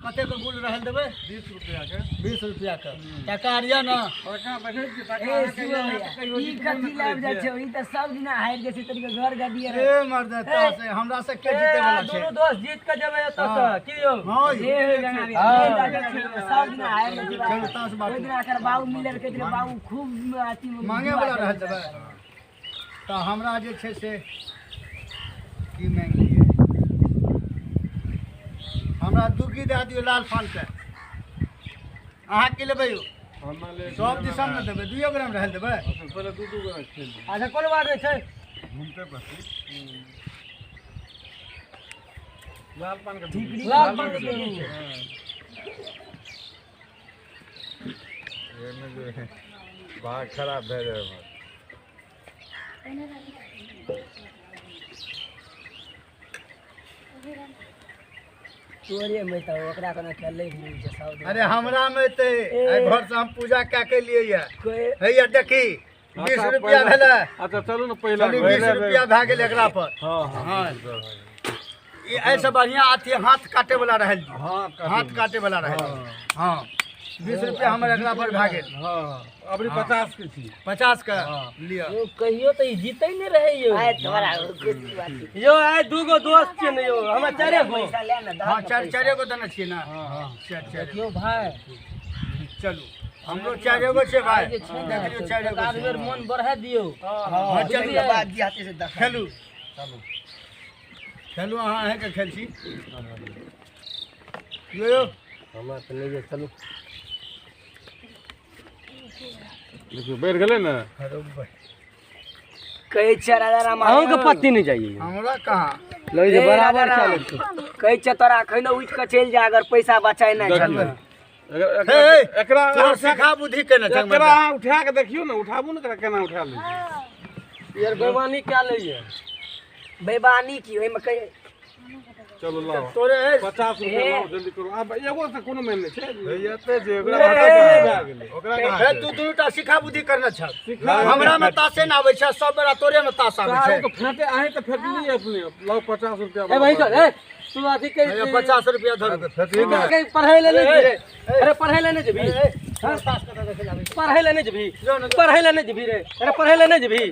कतेक गुल रहल देबै? 20 रुपया के। 20 रुपया के टका आर यऽ ने? टका देखै छियै, टका ए, अहाँके सुनो यऽ भैया, तऽ कहियो ई जितबो कथी नहि लाबि करै जाइ छै? छियै। ई तऽ सब दिना हारि जाइ छै, तरीके घर गदिए ए मर्द से हमरा से के जीते वाला छै? दुनू दोस्त जीत के जेबै एतऽ से की यौ? हँ यौ। हे हे गंगाबी, हे दादा, सब दिना हारि जाइ छै। चलू ताश ओहि बाटू। दिना एकर बाबू मिलल कहैत रहै, बाबू खूब अथी मांगे वाला रहल देबै तऽ हमरा जे छै से की मांगि लियै? हमरा दुग्गी दए दियौ लाल पानके। अहाँ की लेबै यौ? हमरा ले सब दिसन ने देबै, 2 ग्राम रहल देबै। अच्छा, पहिले 2-2 ग्राम खेल लिअ। अच्छा कोनो बात नहि छै। घूमते बसी लाल पान के ठीकरी लाल पान के हाँ। एहिमे जे भाग खराब भए जाइ हमर। तोरे मे तऽ ओकरा कोनो खेलै नहि छै सब दिन। अरे हमरा मे एतै, आइ घर से हम पूजा कए के लिए ये। कोइ हैया देखी 20 अच्छा, रुपया पहिला- भेलै। अच्छा चलू ने पहिला चलू 20 रुपया भए गेल एकरा पर। हाँ हाँ हाँ। ई एहिसँ बढ़िआँ अथी हाथ काटे वाला रहल दियौ। हाँ हाथ काटे वाला रहल दियौ। हाँ 20 रुपया हमर एकरा पर भए गेल। हाँ अबरी 50 के छी। 50 के लिअ। यौ कहियो तऽ ई जीतै नहि रहै यौ। आइ तोरा खुशी बात छै। यौ आइ दूगो दोस्त छियै ने यौ, हमरा चारे गो। पैसा ले ने, दहक हाँ ने चारि पैसा। चारि गो देने छियै ने? चारि चारि। देखियौ भाय, चलू हमरो चारि गो छै भाय। जे छै ने देख लियौ चारि एक गो आध छै। बेर मोन बढ़ा दियौ। हाँ चलू के बाद जे हेतै से देखब। खेलू खेलू, अहाँ अहाँके खेल छी यौ यौ। हमरा तऽ नहि यऽ, चलू। देखियौ बढ़ि गेलै ने। कहै छै राजा राम अहूँके पत्ती नहि जाइए। हमरा कहाँ लगै छै ए, बराबर राजा राम। चलै छै। कहै छै तोरा एखनो उठि कऽ चलि जा अगर पैसा बचाइ नहि छल। देखियौ हे, एकरा तोहर सिखा बुद्धि केने छै। एकरा अहाँ उठा के देखियौ ने, उठाबू ने एकरा केना उठा लै छै। यार बेमानी कए लैए। बेबानी की ओहिमे कहै चलू लाओ तोरे हे 50 रुपया लाओ जल्दी करू। आब एगो से कोनो मानि नहि छै। एते जे ओकरा भए गेलै। ओकरा हे तू दुनूटा सिखा बुद्धि करने छल। सिखा हमरा में तासे नहि आबै छै, सब बेरा तोरे में तास आबै छै। तऽ फेंटे अहीं तऽ फेंटलियै अपने। लाओ 50 रुपया। ए भाई सर, ए तू अथी के हे, 50 रुपया धरू। के पढ़ै ले नहि जेबही? अरे पढ़ै ले नहि जेबही? पढ़ै ले नहि जेबही? पढ़ै ले नहि जेबही रे? अरे पढ़ै ले नहि जेबही?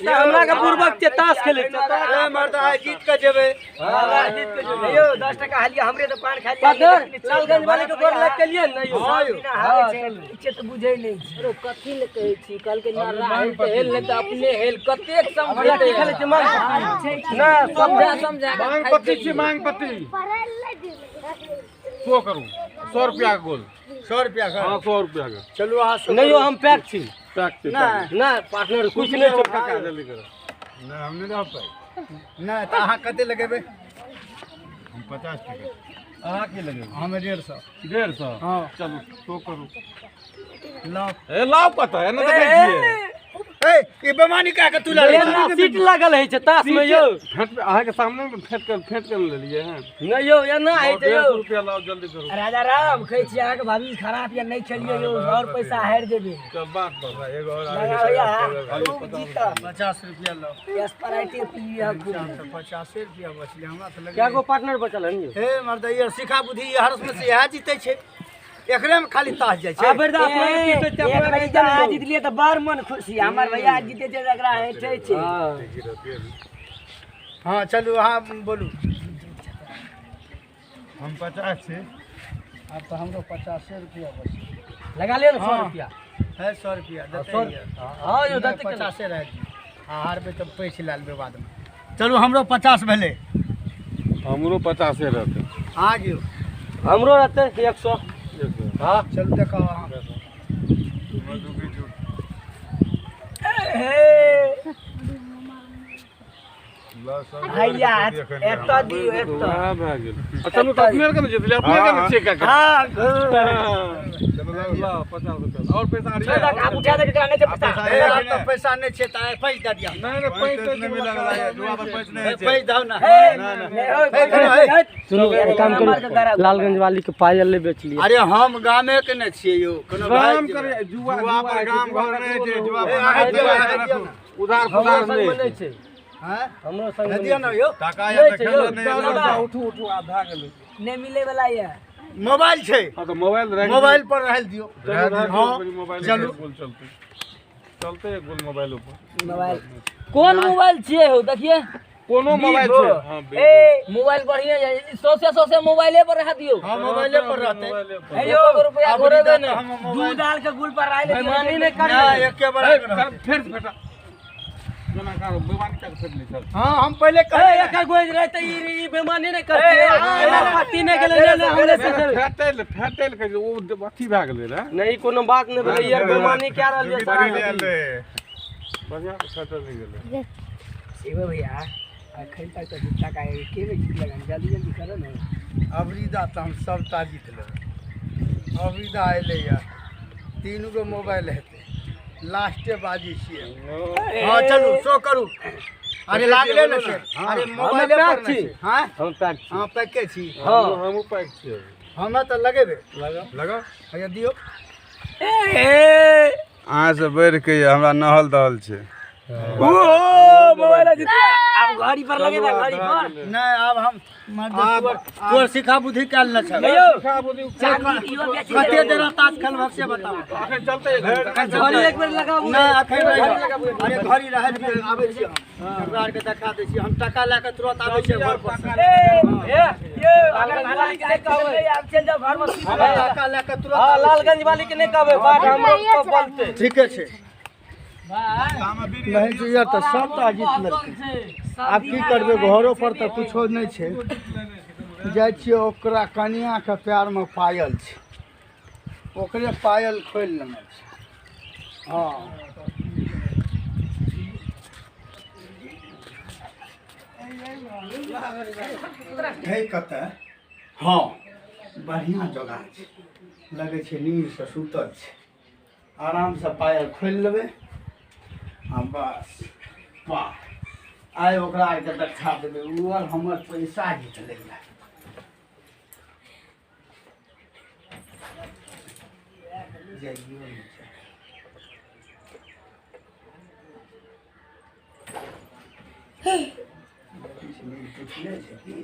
हमरा के पूर्वक छै ताश खेलै छै। ए मर्द आइ जीत के जेबै। यौ 10 टका हालिया हमरे तऽ पान खा लिअ। पादर लालगंज वाले के गोर लग के लिए ने यौ। हाँ यौ। बिना हारै छै, छै तऽ बुझै नहि छै। अरे कथी ले कहै छी? कहलकै ना राहिल तऽ हेल नहि तऽ अपने हेल। कतेक समझेतै? खेलै छै मांग पत्ती ना, समझा समझा के मांग पत्ती छी, मांग पत्ती 100 करू, 100 रुपया के गोल। 100 रुपया के? हाँ 100 रुपया के। चलू अहाँ सब। नहीं यौ हम पैक छी। पैक छै? नहि। ना पार्टनर कुछ नहि छै। काका जल्दी करू। नहि हम नहि रह पाइ। नहि तऽ अहाँ कते लगेबै? हम 50 टका। अहाँ की लगेबै? हम 150। 150? हाँ। चलू 100 करू। लाओ। ए लाओ कतऽ एना देखै छियै? ए ई बेमानी कए के तू लड़ै एना सीट लागल होइ छै ताश में यौ। फेंट अहाँके सामने मे फेंट के फेंट के लेलियै हँ। नहि यौ एना होइ छै 150 यौ। रुपया लाओ जल्दी करू। राजा राम कहै छी अहाँके भाभी खराब या नहि खेलियै यौ और पैसा हारि जेबै। चल बात पर एगो और लगा भैया खूब जीतब। 50 रुपया लाओ। स्प्राइटे पीबियै खूब। 50 रुपया बचलै हमरा तऽ क्या लगै। गो पार्टनर बचल हन यौ? हे मर्द ई सिखा बुद्धि ई हरस में से इएह जीतै छै, एकरे में खाली ताश जाइ छै। आ बेर अपना के पीछे एक चपला बेर के अहाँ जीतलियै तऽ बड़ मन खुशी हमर भैया जीते छै एकरा हेठै छै। हाँ चलू अहाँ बोलू। हम 50 छी। आब तऽ हमरो 50 रुपया बचलै। लगा लिअ ने 100 रुपया। है 100 रुपया देतै? हाँ यौ देतै। 50 रह दियौ, आ हारबै तऽ पैसे लए लेबै बादमे। चलू हमरो 50 भेलै। हमरो 50 रहतै। आ गियो। हमरो रहतै 100। हाँ चलू देखाउ अहाँ। भैया एतऽ दियौ एतऽ। वएह भए गेल। आ चलू तऽ अपने आरके ने जीतलियै, अपने आरके ने छियै काका। हाँ चलू लाओ 50 रुपया और पैसा आर छोड़ि दहक, आब उठा दे एकरा नहि छै पैसा। ए, आब तऽ पैसा नहि छै तऽ आइ पैसा दए दिअ। नहि नहि पैसा नहि मिलऽ वाला है, जुआ पर पैसा नहि हे, होइ छै। पैसा दहो ने। हे, नहि होय, हे, हे, सुनू एक काम करू, लालगंज वाली के पायल ले बेच लिअ। अरे हम गामे के नहि छियै यौ, कोनो भाई गाम करे जुआ जुआ पर गाम घर नहि छै, जुआ ए, पर अहाँ दियौ, जुआ अहाँ दियौ रखू। ने। उधार हमरो पुधार संगमे नहि नहि छै। हैं हमरो संग दे दियो ना यौ। टाका या तऽ खेलो नहि। उठू उठू, आब भए गेलै। नहि मिले वाला ये। मोबाइल छै। हाँ तऽ मोबाइल राखि मोबाइल पर रहल दियो। दियौ। मोबाइल चलू। गोल चलतै चलतै एक गोल मोबाइल ऊपर। मोबाइल कोन मोबाइल छियै हो देखिए? कोनो मोबाइल छै। हाँ। ए मोबाइल बढ़िया है, सौसे सौसे मोबाइले पर रह दियो। हाँ मोबाइले पर रहतै। एको गो रुपया घोरेबे नहि। दू दाल के गुल पर आइले। बेईमानी नहि करियै। ना एके बराबर रहतै। फेर बेटा जेना करो बेमानी तक फेर नहि चल। हाँ हम पहिले ए कहले एकर गोज रहे तऽ ई बेईमानी नहि करतियै। पति नहि गेलै नहि हमरे से। फेटल फेटल के ओ अथी भए गेलै रे। नहीं कोनो बात नहि भेलै यार, बेईमानी कए रहल छै सारा। बढ़िआँ फेटल नहि गेलै। एगो भैया अखन तक तऽ जुत्ता का के बेर जीत लगन, जल्दी जल्दी करो ने। अबरीदा तऽ हम सबटा जीत लेबै। अबरीदा अयलैया 3 गो मोबाइल हेतै, लास्टे बाजी छियै। हाँ चलू शो करू। अरे लागले ने छै। अरे मोबाइले पर ने छै। हाँ हम पैक छी। हाँ पैके छी। हाँ हमहूँ पैक छियै। हमरा तऽ लगेबै। लगा हैया दियौ। अहाँ से बढ़ि के हमरा नहल दहल छै। ओ मोबाइल जीत आब घड़ी पर लगेबे, घड़ी पर। नहि आब हम तोर सिखा बुद्धि काल न छै। यौ चांदी कते देर ताश खेलबक से बताउ। अखन चलतै। घड़ी एक बेर लगाबू। नहि अखन रहि। अरे घड़ी रहल दियौ, आबै छी हम। एकरा आरके देखा दै छी हम, टका लए कऽ तुरंत आबै छियै घर पर। ए ए यौ लालगंज वाली के नहि कहबै, आब चल जाओ घर में। टका लए कऽ तुरंत। हाँ लालगंज वाली के नहि कहबै, बात हमरो पर बोलते। ठीके छै। नहीं छै यार तऽ सबटा जीत लेलकै। आब की करबै, घरो पर तऽ कुछो नहि छै। जाइ छियै ओकरा कनियाके पैरमे पायल छै, ओकरे पायल खोलि लेने छै। हाँ है कतऽ? हाँ बढ़िआँ जगह छै, लगै छै नींदसँ सुतल छै। आरामसँ पायल खोलि लेबै आ बस वाह। आइ ओकरा आरके देखा देबै, ओ आर हमर पैसा जीत लैया। जाइयो नहि छै। पुछले छै की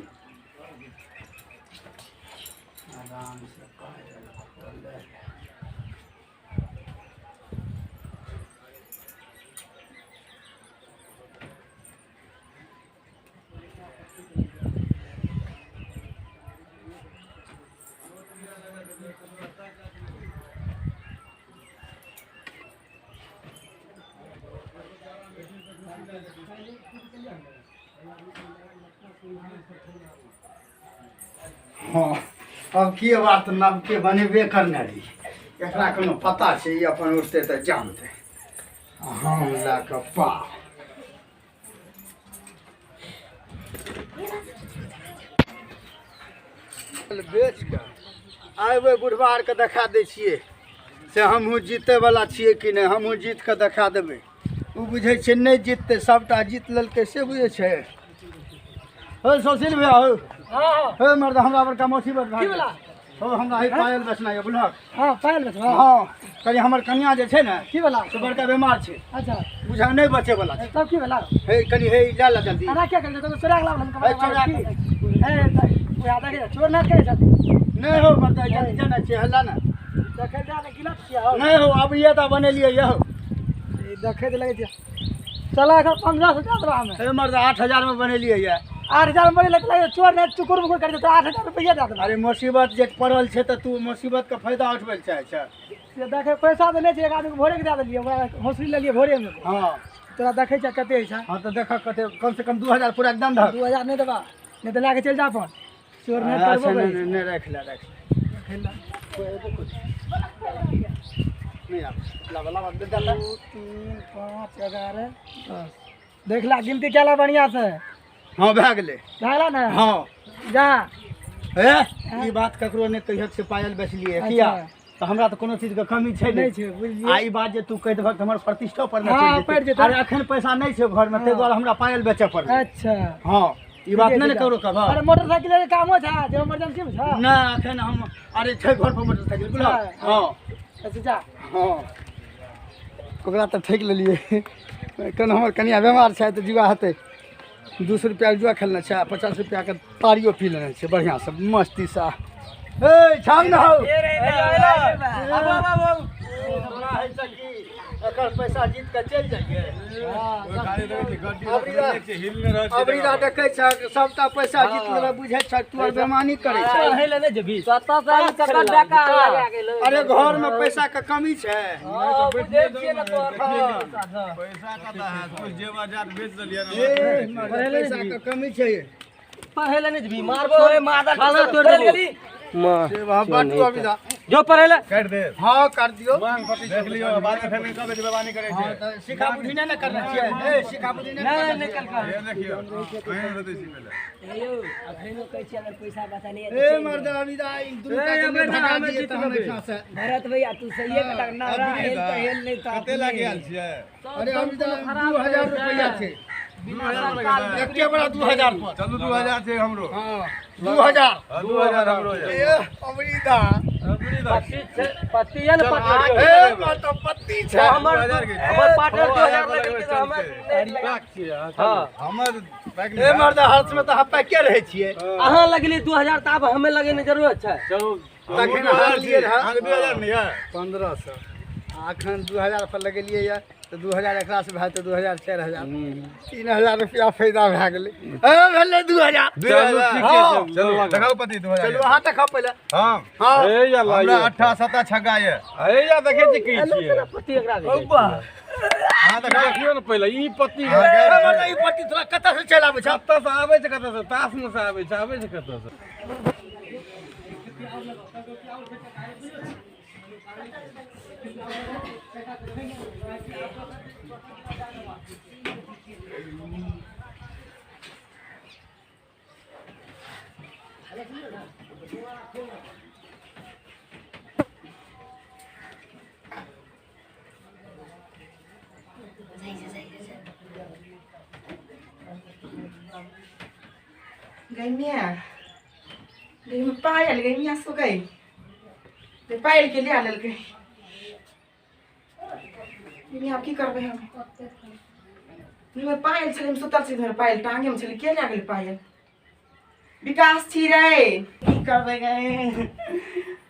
आरामसँ पायल खोलै। हाँ अब की बात नवके बनेबे करने रही, एकरा कोनो पता छै? ई अपन उठतै तऽ जानतै। हम लए कऽ पा बेच कऽ आइ बुढ़बा आरके देखा दै छियै से हमहूँ जीतैवला छियै कि नहि। हमहूँ जीत कऽ देखा देबै। ओ बुझै छै नहि जीततै, सबटा जीत लेलकै से बुझै छै। हे सुशील भैया हो, हे मर्द हमरा बड़का मुसीबत भए गेल हो। हमरा हे पायल बेचना यऽ बुझलक? हाँ पायल बेचबा। हाँ कनि हमर कनिया जे छै ने की वाला से बड़का बेमार छै। अच्छा बुझा नहि बचे वाला छै। तब की वाला? हे कनि हे लए ले जल्दी। अरे क्या करते तो चोरा के लाव हम। हे चोरा के। ए ओया देखे चोर ना करे छथि। नहि हो मर्द जल्दी जाना छै, हल्ला ना देखे जा ने गिलत छियै हो। नहि हो अब ये तऽ बनेलियै यौ। देखे तऽ लगै छै। चला एखन 1500 दए देबा हमे। हे मर्द 8000 में बनेलियै ये। 8000 में बनेलक लगे चोर नहि चुकुर मुकुर करि देतै, 8000 रुपैआ दए देबा। अरे मुसीबत जे पड़ल छै तऽ तू मुसीबत के फायदा उठबै लए चाहै छै। से देखे पैसा तऽ नहि छै, एक आदमीके भोरे के दए देलियै, ओकरा हौसली लेलियै भोरेमे। हाँ तोरा देखै छै कते होइ छै। हाँ तऽ देखऽ कते, कम से कम 2000 पूरा एकदम धर। 2000 नहि देबा, नहि तऽ लए कऽ चलि जा अपन। चोर नहि करबो अच्छा, करै। नहि नहि राखि ले राखि ले। नहीं आब लाबा लाबा दे दे। 2 3 5 11 10 देख ला गिनती केला बढ़िया से। हाँ भए गेलै। भए गेला ने? हाँ जा। हे ई बात ककरो नहि कहियक से पायल बेचलियै किया तऽ हमरा तऽ कोनो चीजके कमी छै नहि छै बुझलियै। आ ई बात जे तू कहि देबहक तऽ हमर प्रतिष्ठो पर ने हाँ, चलि पड़ि जेतै। जेतै। अरे अखन पैसा नहि छै घरमे, ताहि दुआरे हमरा पायल बेचऽ पड़लै। अच्छा हाँ ई बात नहि ने ककरो कहबह। अरे मोटरसाइकिल के कामो छै जे इमरजेंसी में छै। नहि अखन हम अरे छै घर पर मोटरसाइकिल बुझल। हाँ अच्छा जा। हाँ ओकरा तऽ ठकि लेलियै। कन हमर कनिया बेमार छै तऽ जुआ हेतै। 200 रुपैआके जुआ खेलने छै आ 50 रुपैआके तारियो पी लेने छै बढ़िआँसँ मस्तीसँ। हे छाम न हौ एकर पैसा जीत के चलि जाइए। अबरीदा देखै छ सबटा पैसा जीत लेलक, बुझै छ तू आर बेमानी करै छ। पढ़ै लए नहि जेबही? अरे घर में पैसा के कमी छै। पैसा कतऽ है? कुछ जेवर जात बेच देलियै ने। पैसा के कमी छै। पढ़ै लए नहि जेबही? मारबो खाना तोड़ि देबो। माँ से बाटू अबरीदा जो पढ़ै लए। काटि दे। हाँ कर दियो। देख लियौ, बाद में फेर नहि कहबै जे बेमानी करै छै। तऽ सिखा बुद्धि नहि ने करने छियै। ए सिखा बुद्धि नहि नहि नहि कल हे देखियौ, अहीं रहतै छी पहिले। यौ अखनो कहै छी अगर पैसा बचा नहीं ए मर्द अबरीदा ई दुनू का के भगा दिए तऽ हम एहिठाम से। भरत भैया तू सहिए के ना रह, हेल तऽ हेल नहीं तऽ कते लागि आयल छियै? अरे अबरीदा 2000 रुपैआ छै। एके बड़ा 2000 पर। चलू 2000 छै हमरो। हाँ 2000। हाँ, 2000 हमरो यऽ। ए अबरीदा पत्ती छै, पत्ती यऽ ने पत्ती। ए मर्द पत्ती छै। हमर 2000 के हमर पार्टनर 2000 लगेबै लगेलकै तऽ हमर चलतै। पैक छियै अहाँ। हाँ हमर पैक ए मर्द हर्ष में तऽ हम पैके रहै छियै। अहाँ लगली 2000 तऽ आब हमे लगेने जरूरत छै। चलू तखन हारलियै रहए अहाँके 2000 नहि यऽ? 1500 आ अखन 2000 पर लगेलियै यऽ तऽ 2000 एकरासँ भए तऽ 2000 4000 3000 रुपया फायदा भए गेलै। ए भेलै 2000। 2000। ठीके छै। चलू देखाउ पति 2000। चलू अहाँ देखाउ पहिले। हाँ हाँ हे या हमरा लाइयो। 8 7 छग्गा यऽ। हे या देखै छी की छियै। पत्ती एकरा दे। अहाँ देखाउ। देखियौ ने पहिले ई पत्ती ए मर्द ई पत्ती तोरा कतऽ से चलि आबै छौ? कतऽ से आबै छै, कतऽ से ताश मे से आबै छै, आबै छै कतऽ से। गई मिया गई में पायल गई मिया सो गई ते पायल के लिया लेलकै। मिया आब की करबै हम? हमर पायल छलै, हम सुतल छी धर पायल टांगे में छलै, के लए गेलै पायल? विकास छी रे, की करबै गई?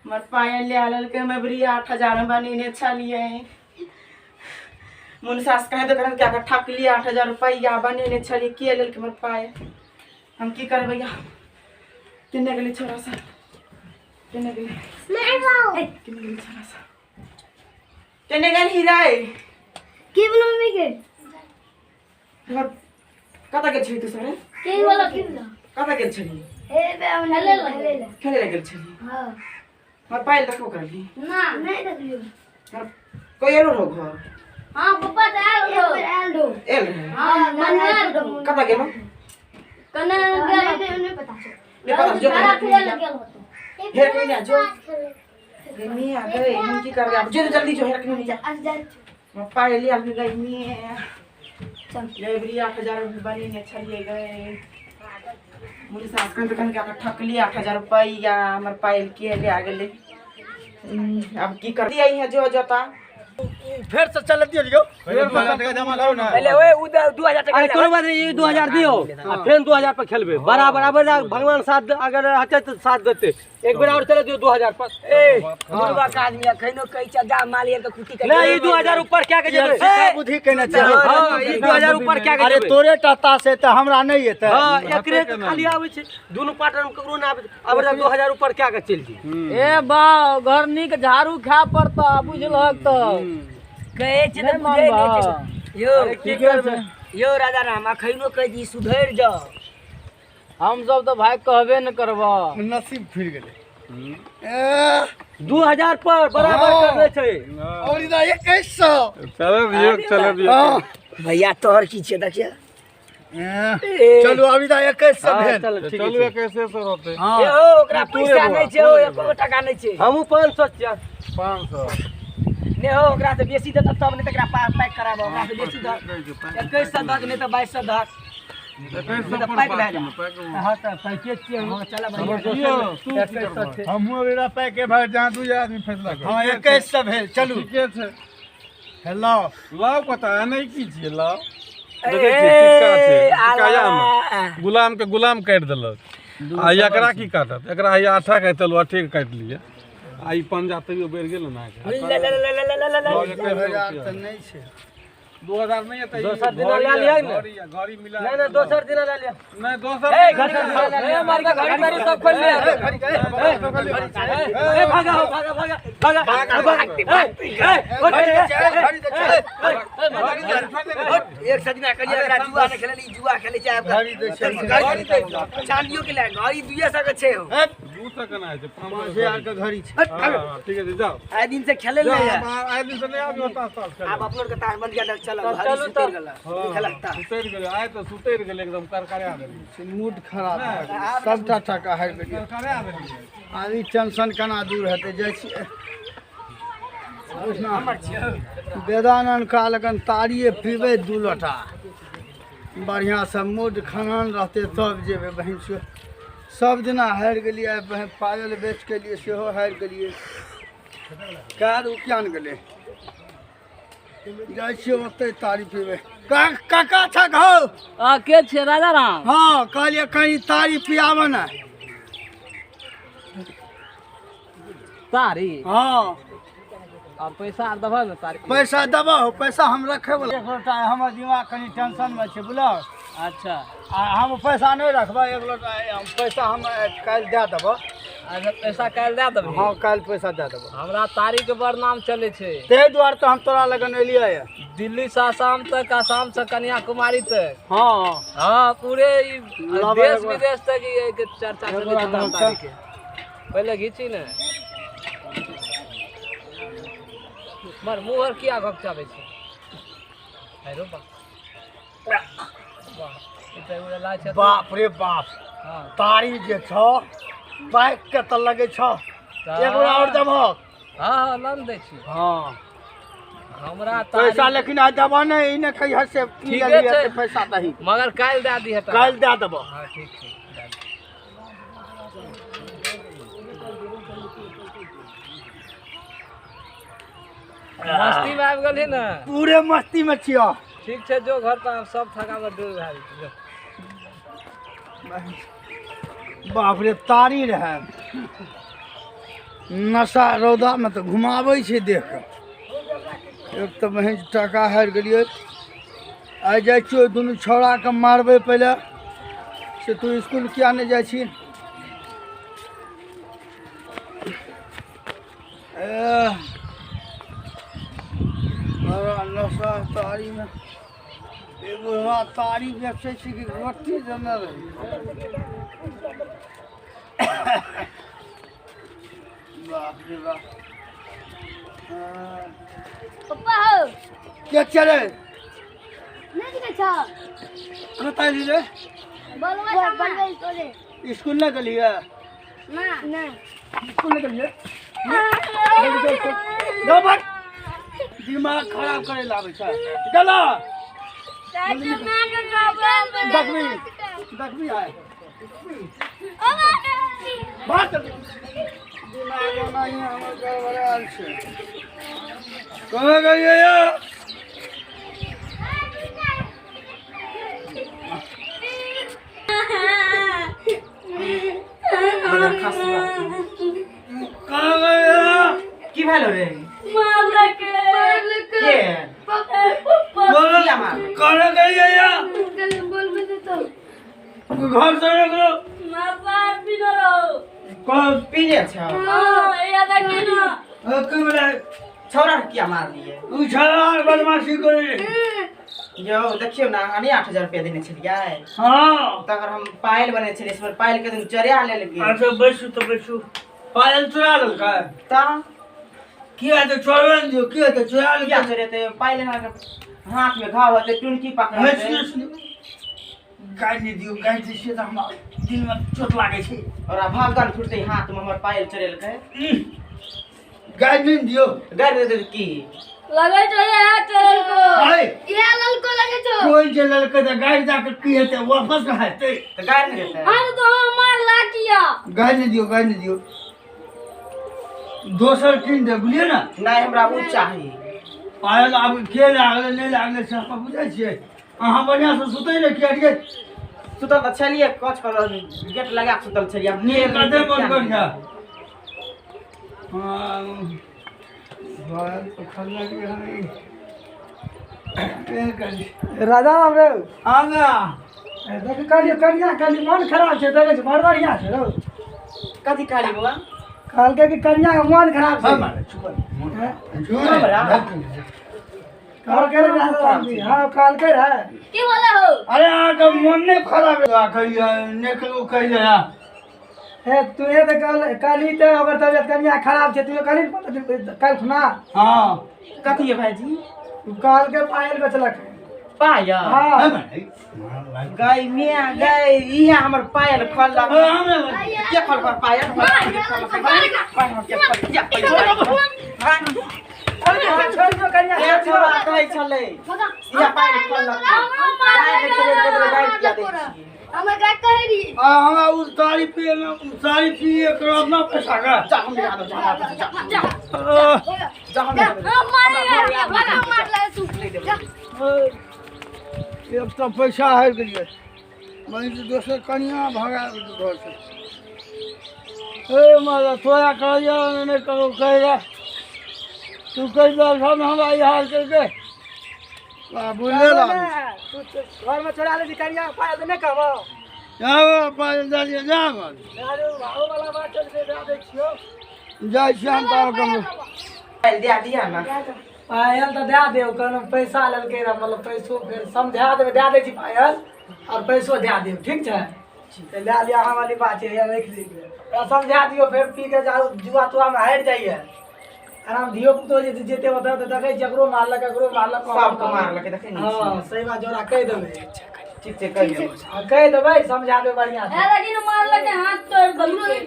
हमर पायल लिया लेलकै। हम अबरी 8000 में बनेने छलियै। मुन सास कहे दोकान क्या के ठकलियै 8000 रुपैआ बनेने छलियै, के लेलकै हमर पायल? हम की करबै? केने गेलै छोरा सब? केने गेलै? केने गेलै छोरा सब? केने गेल ही रे? की बोलो मम्मी के? हमर कतऽ गेल छली तू सरे? की बोलो की बोलो? कतऽ गेल छली? हे बे हम खेले ले खेले ले। खेले लए गेल छली? हां हमर पायल देखबो करली? ना नहीं देखलियो। हमर कोई एलो रहो घर? हां पप्पा त आयल रहो। आयल रहो। एल रहे? हां मन्ना रहो। कतऽ गेलो? कने गेल नहीं पता छै। नहीं पता जो सारा खेले ले गेल होतो। हेर के जा जो गई मिया गई हम की करबै आब? जो जल्दी जो हेर के नहीं जा। आज जा हमर पायल लिया गई मिया। चल लाइब्रेरी 8000 बनेने छलियै गए। मुनि सास कन कन के ठकली 8000 रुपैआ हमर पायल के ले गेलै। अब की कर दिया है जो जोता फेर से चल दियो यौ। पहिले 2000 टका जमा करू ने। पहिले ओए उ 2000 टका अरे कोनो बात नहीं, ई 2000 दियो आ फेर 2000 पर खेलबै। बराबर बराबर भगवान साथ अगर रहतै तऽ साथ देतै। एक बेर और चले दियो 2000 पर। ए बुढ़वा के आदमी अखनो कहै छै जा माल के कुटी के। नहीं, ई 2000 ऊपर क्या के जेबै? सिखा बुद्धि केने छै। हां ई 2000 ऊपर क्या के अरे जेबै? तोरे टा ताश है तऽ हमरा नहि एतै। हां एकरे के खाली आबै छै, दुनू पार्टनर में ककरो ना आबै छै। अब 2000 ऊपर क्या के चलि जी। ए बा घर नीक झाड़ू खाय पड़ता बुझलहक तऽ। कहै छै तऽ बुझै नहि छै यौ। की करबै यौ राजा राम अखनो कहै छी सुधरि जाउ। हम सब तऽ भाई कहबे न करबह। नसीब फिर गेलै। 2000 पर बराबर करने छै। और इधर 2100। चलो दियौ, चलो दियौ। भैया तोहर की छै देखिए। चलू अभी तऽ 2100 भेल। चल ठीक चलू छै। 2100 रहतै। हाँ ए हो ओकरा पैसा नहि छै हो, एको टका नहि छै। हमहूँ 500 छियै। 500 नहि हो ओकरा से बेसी देतऽ तब नहि तकरा पैक कराबऽ। ओकरा से बेसी दहक 2100 दहक नहि तऽ 2200 दहक। 2100 पर पैक भए जा। हाँ तऽ पैके छियै हम। हाँ चल भैया। 2100 छै। हमहूँ अबेरा पैक के भाई जहाँ 2 आदमी फैसला करू। हाँ 2100 भेल। चलू ठीके छै। हेलो लाउ पता नहि की छियै लाउ। देखै छियै सिक्का छै, सिक्का मे गुलाम के गुलाम काटि देलक। आ एकरा की काटत? एकरा हैया आठा के चलू अठे के काटि लिअ। आ ई पंजा तैयो बढ़ि गेल ने अहाँके। 2000 तऽ नहि छै। 2000 नहि हेतै। दोसर दिना लए लियै ने। घड़ी मिला। नहि नहि, दोसर दिना लए लिअ। नहि, दोसर ए, मार के घड़ी तड़ी सब खोलि लिअ। ए, भागा हो, भागा भागा भागा भागा। ए, ए, ओए, ए, एक सजना करिए, एकरा जुआ नहि खेलली, जुआ खेलै छै आब। घड़ी दै छै। चांदियो के ले घड़ी 200 के छै हो। 200 केना होइ छै? 5000 के घड़ी छै। हँ, ठीक छै, जाउ। आइ दिन से खेले जाउ, नहि है। आब आइ दिन से नहि आबियौ तास तास खेलै। आब अपनो के ताश बंद कर, चल घड़ी चलू सुतरि तब। गेल खेलक ताश। सुतरि गेलै आइ तऽ, सुतरि गेलै एकदम, करकरा देलियै। मूड खराब भए गेलै, सबटा टाका हारि गेलियै। करकरा देलियै। आब ई टेंशन केना दूर हेतै? जाइ छियै वेदानन्द का लगन, तारिये पीबै 2 लोटा, बढ़िआँसँ मूड खनान रहतै तब जेबै। बहिन से सब दिना हारि गेलियै, बहिन पायल बेच के लिए सेहो हारि गेलियै। कार उकियान गेलै। जाइ छियै ओतै तारी पीबै। काका छक हौ? आ, के छियै? राजा राम? हँ, कहलियै कहीं तारी पियाबऽ ने। तारी? हँ। आ पैसा आर देबह ने तारी? पैसा देबह हो, पैसा हम रखे वाला। एक लोटा, हमर दिमाग कनि टेंशन में छै, बुझलह? अच्छा। आ हम पैसा नहि रखबै। एक लोटा हम पैसा हम काल्हि दए देबह। अच्छा, पैसा काल्हि दए देबही? हँ, काल्हि पैसा दए देबह। हमरा तारी के बड़ नाम चलै छै। ताहि दुआरे तऽ हम तोरा लगन एलियै ये। दिल्ली से आसाम तक, आसाम से कन्याकुमारी तक। हँ। हँ, पूरे ई लाबऽ देश एगो। विदेश तक ई एहिके चर्चा चलै छै एगो तारी के। पहिले घीची ने। मर मुँह आर किया घोकचाबै छै? अरे बा वाह, ई तऽ एगो लाइ छै। बाप रे बाप! हँ। तारी जे छौ पाकि के तऽ लगै छौ। एक बेर आओर देबहक? हँ हँ, लऽ ने दै छी। हँ। हमरा तारी पैसा लेकिन आइ देबह ने, ई नहि कहिह से पी ठीके लेलियै छै। तऽ पैसा दही। मगर काल्हि दए दिहे टाका। काल्हि दए देबह। हँ, ठीक छै, दए दिहे। मस्ती में आबि गेलही ने? पूरे मस्ती में छियौ। ठीक छै, जो घर पर, आब सब थकावट दूर भए जेतै, जो। बाप रे, तारी रहै नशा रौदामे तऽ घुमाबै छै देख कऽ। एक तऽ बहिन टाका हारि गेलियै। आइ जाइ छियै, ओहि दुनू छौड़ाके मारबै पहिले से तू इसकुल किया नहि जाइ छी? एह, बड़ा नशा तारीमे। ई बुढ़वा तारी बेचै छै कि रोटी देने रहै? बाप रे बाप! हाँ। पप्पा हो। के चले? नहीं दिखे छौ। कतऽ एली रे? बोलबे बोलबे तोरे। इसकुल नहि गेलियै? ना ना। इसकुल नहि गेलियै? जाओ भाग, दिमाग खराब करे लाबै छै। चलो। देखबी देखबी आय भाग जल्दी। दिमाग ओनाही हमर गड़बड़ायल छै। कहाँ गेलियै यौ? कहाँ गेलियै? की भेलो रे? मारलकै मारलकै। के? पप्पा। किया मारलकै? कहाँ गेलियै यौ? बोलबे तो। घर से निकलो। मार पीने रहो। कौन? पीने छौ? हाँ, या देखी ना। की भेलै? छौड़ा के किया मारलियै? उ छौड़ा बदमाशी करे। यौ, देखियौ ने, अहाँ नहि 8000 रुपया देने छलियै? हँ। तकर हम पायल बने छलियै, से हमर पायल के दिन चोरा लेलकै। अच्छा, बैसू तऽ बैसू। पायल चोरा लेलकै? तऽ। किया तऽ चोरबे ने दियौ, किया तऽ चोरा किया लेलकै? चोरेतै पायल? अहाँके हाथ में घाव हेतै, टुनकी नहि, पकड़तै। सुनियौ सुनियौ, गारि नहि दियौ। गारि दै छियै तऽ हमरा दिलमे चोट लागै छै। और भागल फुटतै हाथ में, हमर पायल चोरेलकै। गारि नहि ने दियौ। गारि दे देतै की? लगे छौ ये चोरलको। अरे। ये ललको लगे छौ। कोइ जे लेलकै तऽ गारि दए कऽ की हेतै? वापस ने हेतै? तऽ गारि नहि देतै? अरे तो हम मारला किया? गारि नहि दियौ, गारि नहि दियौ। दोसर कीन दे, बुझलियै ने? नहि, हमरा ओ चाही। पायल आब के लागलै नहि लागलै से हम बुझै छियै। अहाँ बढ़िआँ से सुतै ने किया रहियै? सुतल तऽ छलियै, कच पर गेट लगा कऽ सुतल छलियै। आब नींद कते बंद करिया? हाँ, बाल तो खल्ला के हई। ए करी। राजा राम रे। आगा। देख कहलियै कनिया कहली मन खराब छै, देखै छै बड़ बढ़िआँ छै रौ। कथी कहली बौआ? कहलकै कि कनिया के मन खराब छै। कहलकै रे राजा राम जी, हाँ कहलकै रे। की बोला हो? अरे अहाँके मन नहि खराब है, कहिए नहि कहियो कहिए। हे तुहे तऽ कहली तऽ ओकर तबियत कनिया खराब छै, तुहे कहली ने काल्हि खुना। हाँ। कथी है भाईजी? कहलकै पायल बेचलक। पायल? हाँ। गई मिया गई, इहे हमर पायल खोललक। के खोललक पायल? छोड़ि दियौ कनिया, ए छोरा कहै छलै इहे पायल खोललक। गाय पिया दै छियै। हमें गाय कह रही। आ हमरा उ तारी पिए ना, तारी पिए एकरा अपना पैसा का। जा हम दिखा दो, जा जा जा जा हम जा, मारेगा भगा, मार ले तू जा। एक तो पैसा हारि गेलियै, वहीं से दोसर कनिया भगा घर से। हे मारा तोरा कहलियै नहि करो कहि तू कहि दह हम हमरा ई हाल केलकै। बुझले तू घर में चोरा ले छी कनिया पायल तऽ नहि कहबौ। जाब पायल दए दिअ, जाब। अरे वाला बात चल से दए दै छियौ। जाइ छी हम तऽ कमरो। पायल दए दिअ ने। पायल तऽ दए देब, कोनो पैसा लेलकै रह, मतलब पैसो फेर समझा देबै, दए दै छी पायल आओर पैसो दए देब, ठीक छै? तऽ लए लिअ, अहाँ वाली बात छै, राखि लिअ। ओकरा समझा दियौ, फेर पी के जाउ जुआ तुआमे हारि जाइए। आराम धियो पुतो जे जेतै ओतऽ तऽ देखै छियै एकरो मारलक, एकरो मारलक, सबके मारलक, देखै नहि हाँ सही बात, जोड़ा कहि देबै। ठीक छै, कहि देबै। हाँ कहि देबै, समझा देबै बढ़िआँ से। लेकिन मारलक हाथ तोड़ि देलकै।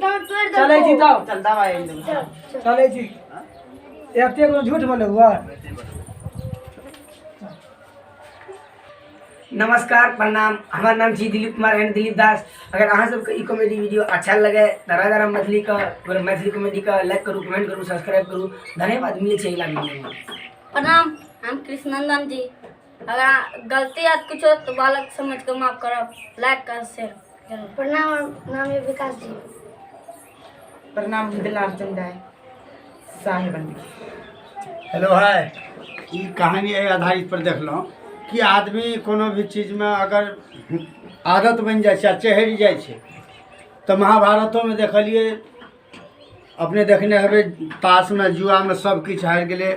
चलै छी तब। चल दवाइ आनि देबै। चलै छी। एते कोनो झूठ बोले हुआ। नमस्कार, प्रणाम। हमार नाम छी दिलीप कुमार एंड दिलीप दास। अगर अहाँ सबके ई कॉमेडी वीडियो अच्छा लगे तऽ राजा राम मैथिली का मैथिली कॉमेडी का लाइक करू, कमेंट करू, सब्सक्राइब करू। धन्यवाद, मिले छै अगला वीडियो में। प्रणाम, हम कृष्णनंदन जी। अगर गलती आत कुछ हो तो बालक समझ के माफ करब, लाइक कर शेयर जरूर। प्रणाम, नाम है विकास जी। प्रणाम, दिलार चंदाय साहेब। हेलो हाय, ई कहानी एहि आधारित पर देखलहुँ कि आदमी कोनो भी चीजमे अगर आदत बनि जाइ छै आ चढ़ि जाइ छै तऽ महाभारतोमे देखलियै, अपने देखने हेबै, ताशमे जुआमे सब किछु हारि गेलै।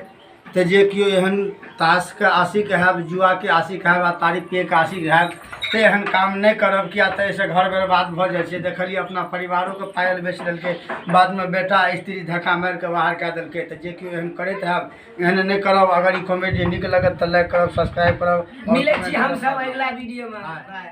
तऽ जे केओ एहन ताशके आशिक हैब, जुआके आशिक हैब आ तारी पियैके आशिक हैब तऽ एहन काम नहि करब, किया तऽ एहिसँ घर बर्बाद भऽ जाइ छै। देखलियै अपना परिवारोके पायल बेच देलकै, बादमे बेटा स्त्री धक्का मारिकऽ बाहर कए देलकै। तऽ जे केओ एहन करैत हैब एहन नहि करब। अगर ई कॉमेडी नीक लगत तऽ लाइक करब, सब्सक्राइब करब। मिलै छी हम सब अगिला वीडियो में। बाय।